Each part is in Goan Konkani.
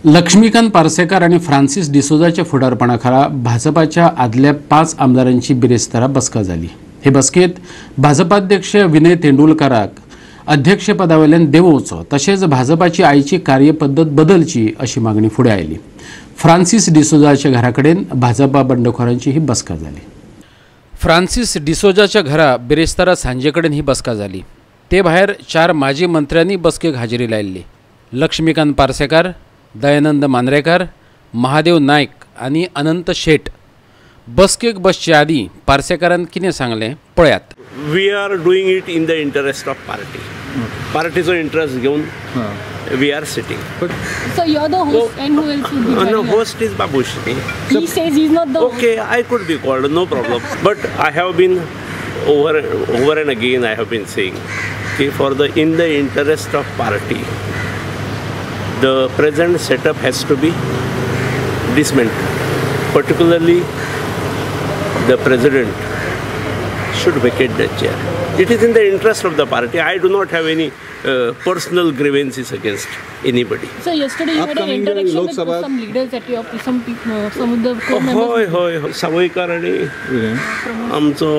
लक्ष्मीकांत पार्सेकार आनी फ्रांसीस डिसोजाच्या फुडारपणा खाला भाजपाच्या आदल्या 5 आमदारांची बिरेस्तारा बसका जाली. हे बसकेत भाजपाध्यक्ष विनय तेंडुलकाराक अध्यक्षपदावेल्यान देंवोवचो तशेंच भाजपाची आयची कार्यपद्दत बदलची अशी मागणी फुडें आयली. फ्रांसीस डिसोजाच्या घरा कडेन भाजपा बंडखोरांची ही बसका जाली. फ्रांसीस डिसोजाच्या घरा बिरेस्तारा सांजे कडेन ही बसका जाली. ते भायर 4 माजी मंत्र्यांनी बसकेक हाजेरी लायिल्ली. लक्ष्मीकांत पार्सेकार, दयानंद मांद्रेकार, महादेव नायक आनी अनंत शेट. बसकेक बसचे आदीं पार्सेकारान कितें सांगलें पळयात. We are doing it in the interest of party. पार्टीचो इंटरेस्ट घेवन we are sitting. So you are the host and who else would be joining? No, host is Babush. He says he is not the okay, I could be called, no problem. But I have been over and again I have been saying की for the in the interest of party the present setup has to be dismantled. Particularly the president should vacate the chair. It is in the interest of the party. I do not have any personal grievances against anybody. So yesterday you had an interaction with some leaders at your some people, some of the core members. होय होय, सावयकार आनी आमचो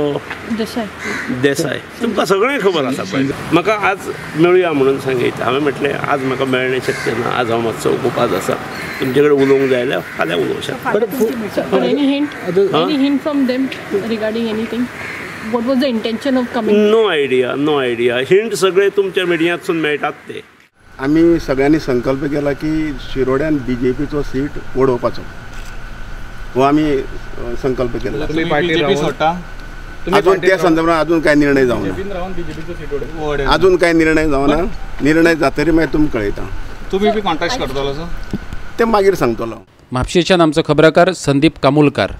देसाय, तुमकां सगळें खबर आसा. पळय म्हाका आज मेळुया म्हणून सांगयता. हांवें म्हटलें आज म्हाका मेळणें शक्य ना, आज हांव मातसो उपास आसा, तुमचे कडेन उलोवंक जाय जाल्यार फाल्यां उलोवंक शकता. Any hint? Any hint from them regarding anything? What was the intention of coming? No idea, no idea. Hint सगळे तुमच्या मिडियांतसून मेळटात ते. आमी सगळ्यांनी संकल्प केला की शिरोड्यान बीजेपीचो सीट वडोवपाचो, हो आमी संकल्प केला. अजून त्या संदर्भात अजून काय निर्णय जावना, अजून काय निर्णय जावना. निर्णय जातरी मागीर तुमकां कळयता. तुमी बी कॉन्टॅक्ट करतलो सर, ते मागीर सांगतलो. म्हापशेच्यान आमचो खबराकार संदीप कामुलकार.